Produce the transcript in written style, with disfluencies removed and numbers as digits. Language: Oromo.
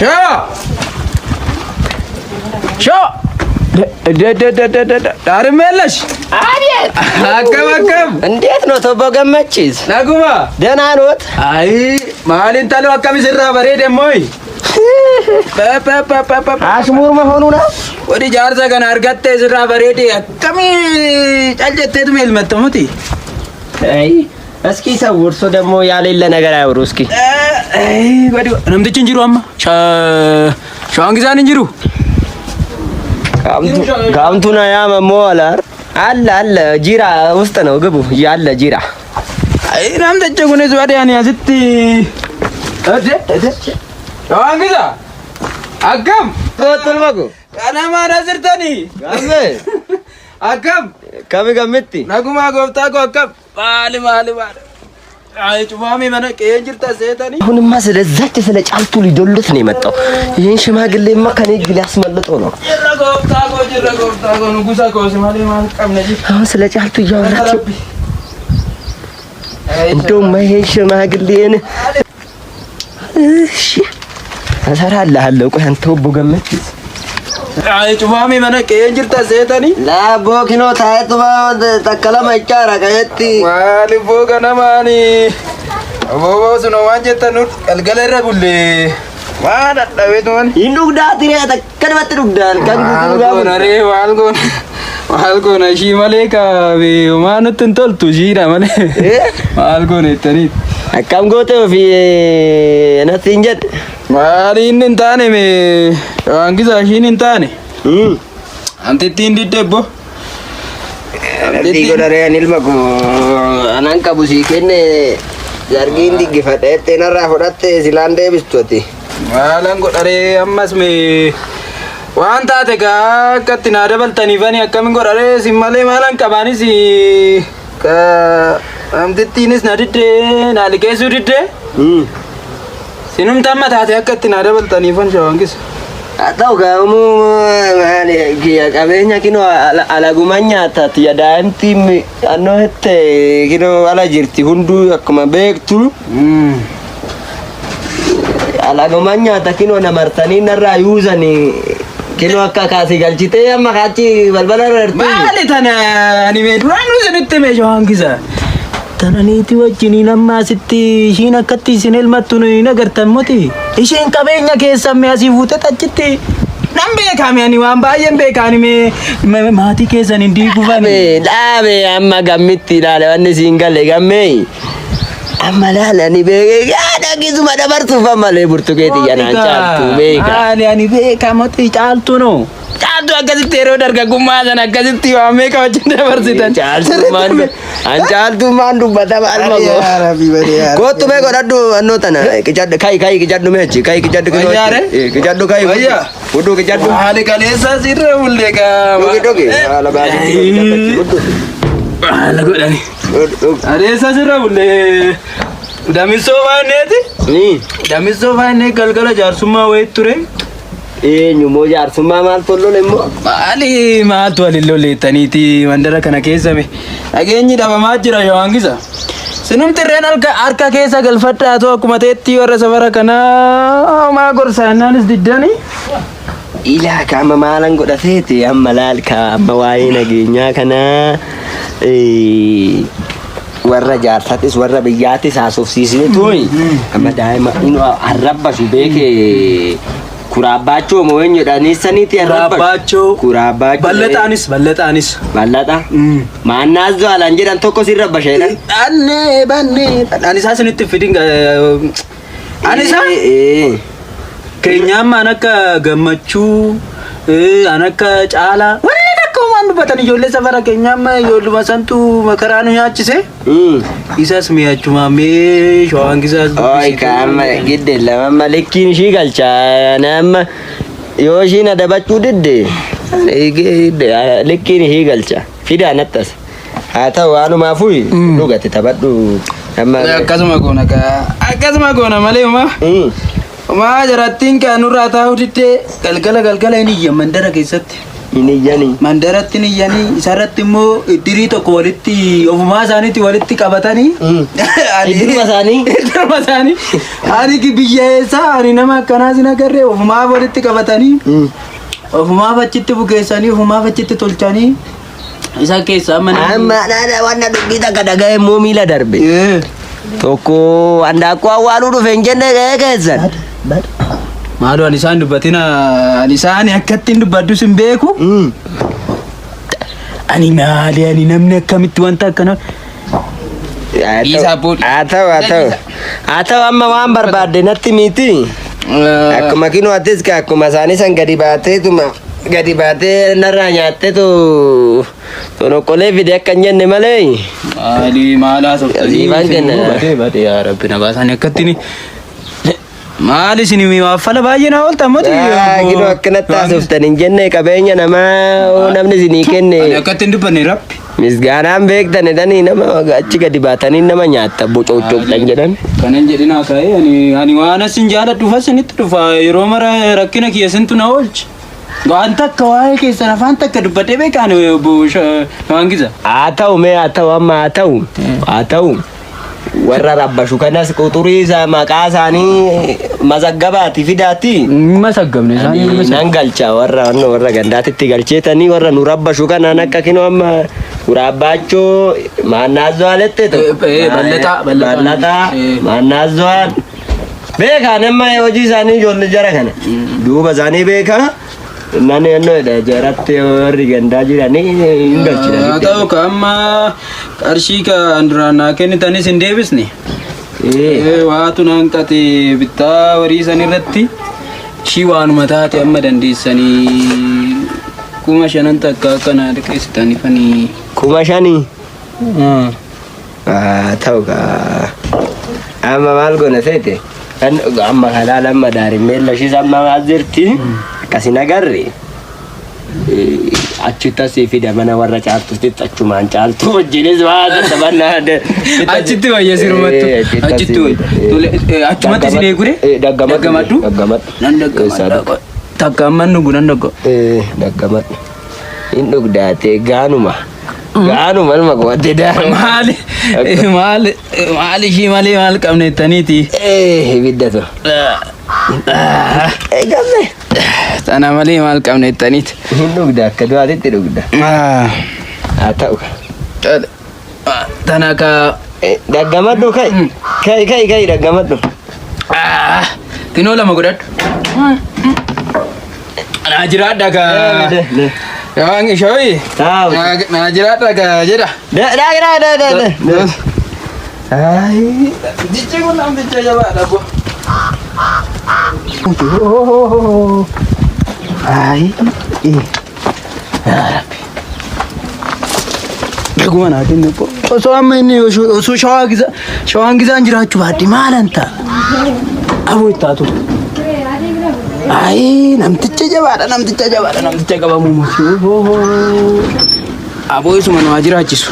Shoo! Shoo! ዳርሜለሽ አቤት። Akkam akkam? እንዴት ነው ቶቦ ገመቺስ? Naguma? ደህና ኖት? Ayi, maalin taloo akkam isirraa bareede mooyi? አሽሙር መሆኑ ነው። Wadi jaarsa kana argatte isirraa bareede akkamii cal jetteetuma ilmatta muti? አይ እስኪ ሰው እርሶ ደግሞ ያሌለ ነገር አያውሩ እስኪ። Namtichi hin jiru amma. Shawaan gisaan hin jiru. ጋምቱና ያ መሞላር አለ አለ ጂራ ውስጥ ነው ግቡ ያለ ጂራ። Ayi, namtichi kunis wadi ani asitti. Shawaan gisaa akkam? Tolmaku Kanamaan as jirtanii? ጋሜ Akkam? ከሚ ገምቲ Nagumaa gooftaa koo akkam? Maali maali maali? Ayi, cufaamii mana qe'een jirta seetanii? አሁንማ ስለዛች ስለ ጫልቱ ሊዶልት ነው የመጣው። ይህን ሽማግሌማ ከኔ እጅ ሊያስመልጠው ነው። Jirra gooftaa koo, jirra gooftaa koo, nugusa koo, si malee maal qabna jira. አሁን ስለ ጫልቱ እያወራች እንደውም ይሄን ሽማግሌን እሺ እሰራልሃለሁ። ቆይ አንተ ወቦ ገመችስ Ayi, cufaamii mana qe'een jirta seetanii? ላቦኪኖ ታይቱማ ተከለመ ይቻራ ቀየቲ Maali boo ganamaani? Booboo sun waan jettan nu galgala irra bullee. Waa dadhabeetu mani. ይህን ዱግዳት ተከለመት ዱግዳል ከን Maal goona ree, maal goona? Maal goona ishii malee kaabe maa nutti hin toltu ishiidha malee. Maal goona jettaniit. akkam goote ofii natti hin jedhe. Maali inni hin taane mee waan gisaa ishiin hin taane. Antittiin diddeebbo. Rabbii godharee ani ilma koo anan qabu sii kenne zargiin diggifadha jettee narraa fudhatte silaan deebistu ati. Maalan godharee ammas mee waan taate gaa akkatti naa dabaltaniifani akkamin godharee sin malee maalan qabaanis ka namtittiinis na diddee naa liqeessuu diddee sinumta amma taate akkatti naa dabaltaniifan shawangis. Haa ta'u gaamuu maali kiyya qabeenya kinoo alaguma nyaatati daa'imti annoo hette kinoo ala jirti hunduu akkuma beektu alaguma nyaata kinoo namartanii narraa yuusanii kinoo akka kaasii galchitee amma kaachi balbala irra jirtu. Maali tana ani mee duraanuu isinitti mee shawangisa. Tana niitii wajjiniin amma asitti ishiin akkatti isin elmattu hin agartan moti. Isheen qabeenya keessan mee asii fuute achitti. Nan beekame ani waan baay'een beekaani mee maatii keessan hin diigufani. Dhaabe dhaabe amma gammitti ilaale wanni siin galle gammee amma laala ani beekee yaada gisuma dabarsuuf ammalee burtukeetii yanaan caaltu beeka. Maali ani beeka moti caaltu no. Caaltu akkasitti yeroo dargaggummaa sana akkasitti waan meeqa wajjin dabarsitan. Caaltummaan an caaltummaan dubbatama alma koo. Kottu mee godhadhu annoo tana qicadhu kai kai qicadhu mee achi kai qicadhu kinoo Wayyaare? achi. Qicadhu kai Wayyaa? Hudduu qicadhu. Maali kaleessa sirra bullee gaa. Dhugi dhugi. Haala baasitti qicadhu achi hudduu. Haala godhani. Dhugi. Adeessa sirra bullee. Damissoo baanneeti. Ni. Damissoo baannee galgala jaarsummaa wayii ture. Eenyu moo jaarsummaa maal tollole immoo? Maali maaltu waliin lolleettaniiti mandara kana keessa me dhageenyi dhabamaa jira yohaangisa. Sinumti irreen harka keessa galfadhaatu akkuma ta'etti warra safara kanaa maa gorsaannaanis diddani. Ilaa ka amma maalan godhateeti amma laal ka amma waa'ee nageenyaa kanaa warra jaarsatis warra biyyaatis haasofsiisne tuyi amma daa'ima inni arrabbashu beeke kuraabbaachoo moo eenyu jedhanii saniiti arrabbashu. Kuraabbaachoo. Kuraabbaachoo. Bal'axaanis bal'axaanis. Bal'axa. Maannaas zuwaalaan jedhan tokko sin rabbasha jedhan. Dhannee bannee ani isaa isinitti fidin ani isaa keenyaamma an akka gammachuu an akka caalaa warreen akka waan dubbatan ijoollee safara keenyaamma ijoolluma santu makaraa nu nyaachise. Isas mi'achuma mee shawaan gisaas Oi kaama gidde lama likkiin ishii galcha nama yoo ishiin adabachuu didde likkiin ishii galcha fidaa nattas haa ta'u waanumaafuu dhugate taphadhu amma. Akkasuma goona kaa akkasuma goona malee homaa homaa jarattiin kaa nurraa taa'uu diddee galgala galgala hin iyyan mandara keessatti. Hin iyyanii. Mandaratti hin iyyanii isarratti immoo iddirii tokko walitti ofumaa isaaniitti walitti qabatanii. Iddiruma isaanii? Iddiruma isaanii. Ani biyya eessaa ani nama akkanaas hin agarre ofumaaf walitti qabatanii. Ofumaaf achitti bukeessanii ofumaaf achitti tolchanii isa keessaa amma namni- Amma dhaadha wanna dubbii takka dhaga'e immoo miila darbe. Tokko handaaqqoo awwaaluu dhufe hin jenne ga'ee keessan. Maaloo ani isaan dubbatina ani isaan akkatti hin dubbadus hin beeku. Ani maali ani namni akkamitti wanta akkana. Dhiisaa boodhi. Haa ta'u haa ta'u. Haa ta'u amma waan barbaadde natti miti. Akkuma kinoo atis ka akkuma isaanii san gadi baateetuma gadi baatee narraa nyaatteetu tonoqqolee fide akka hin jenne malee. Maali maal haasofta? Siifaan kenna. Badee badee yaa rabbi na baasani akkatti maali isin waaffala baay'ee na ooltan moti. Kinoo akkanatti haasoftan hin jenne qabeenya namaa hoo namni isinii kenne. Ani akkatti hin dubbanne rabbi. Misgaanaan beektan jedhanii nama achi gadi baatanii nama nyaatta bocooccoqxan jedhan. Kanan jedhin haasa'ee ani ani waan asin jaaladhuuf asinitti dhufa yeroo mara rakkina kiyya sintu na oolchi. Waan takka waa'ee keessan afaan takka dubbadhee beekaan obbo Shawaangiza. Haa ta'u mee haa ta'u amma haa ta'u haa ta'u warra rabbashu kanas quxurii isaa maqaa isaanii mazaggabaati fidaati. Masaggabne Ani nan galcha warra warra gandaatitti galcheetanii warra nu rabbashu kanaan akka kinoo amma guraabbaachoo maannaazzoalette Ballataa, Ballataa. ballataa maannaazzoal beekaa nama hojii isaanii ijoollee jara kana duuba isaanii beekaa nan yennoodha jaratti warri gandaa jiranii hin Haa galchina. ta'u ka amma qarshii kan duraan naa kennitanis hin deebisne. Waatu naan qate bittaa horii san irratti ishii waanuma taate amma dandeessanii 5,000 takka akka naa liqeessitanii fanii. 5,000. Haa ta'u kaa amma maal goona seete kan amma halaal amma daarimmeen lashiis amma maal jirti akkasin agarre achitti asii fida mana warra caaltutti achumaan caaltuu wajjinis waa taphannaa. Achitti wayya sirumattu. Achitti wayya. Tole achumatti isin eegure? Daggamadhu. Daggamadhu? Nan daggamadha. Takka amma nugu nan dagga. Daggamadhu. Hin dhugdaatee gaanuma. Gaanuma numa qo'attee daanuma. Maali maali maali ishii malee maal qabne jettaniiti. Ibidda to. Gamme. Tana malee maal qabne jettaniiti. Hin dhugda akka du'aatitti dhugda. Haa ta'u. Tana ka Daggamadhu kai. Kai kai kai daggamadhu. Kinoo lama godhadhu. Naa jiraadha ka. Waan ishooyi. Taa'u. Naa jiraadha ka jedha. Da da da da da da. Ai. Namtichi kun namticha jabaadha bo. Ai. Yaa Rabbi. Dhuguma naa kennu osoo amma inni osoo shawaa gizaa shawaan gizaan jiraachuu baadhe maalan ta'a? Aboo itti haa turu. Ayi namticha jabaadha namticha jabaadha namticha qabamuu miti. Aboo isuma nu haa jiraachisu.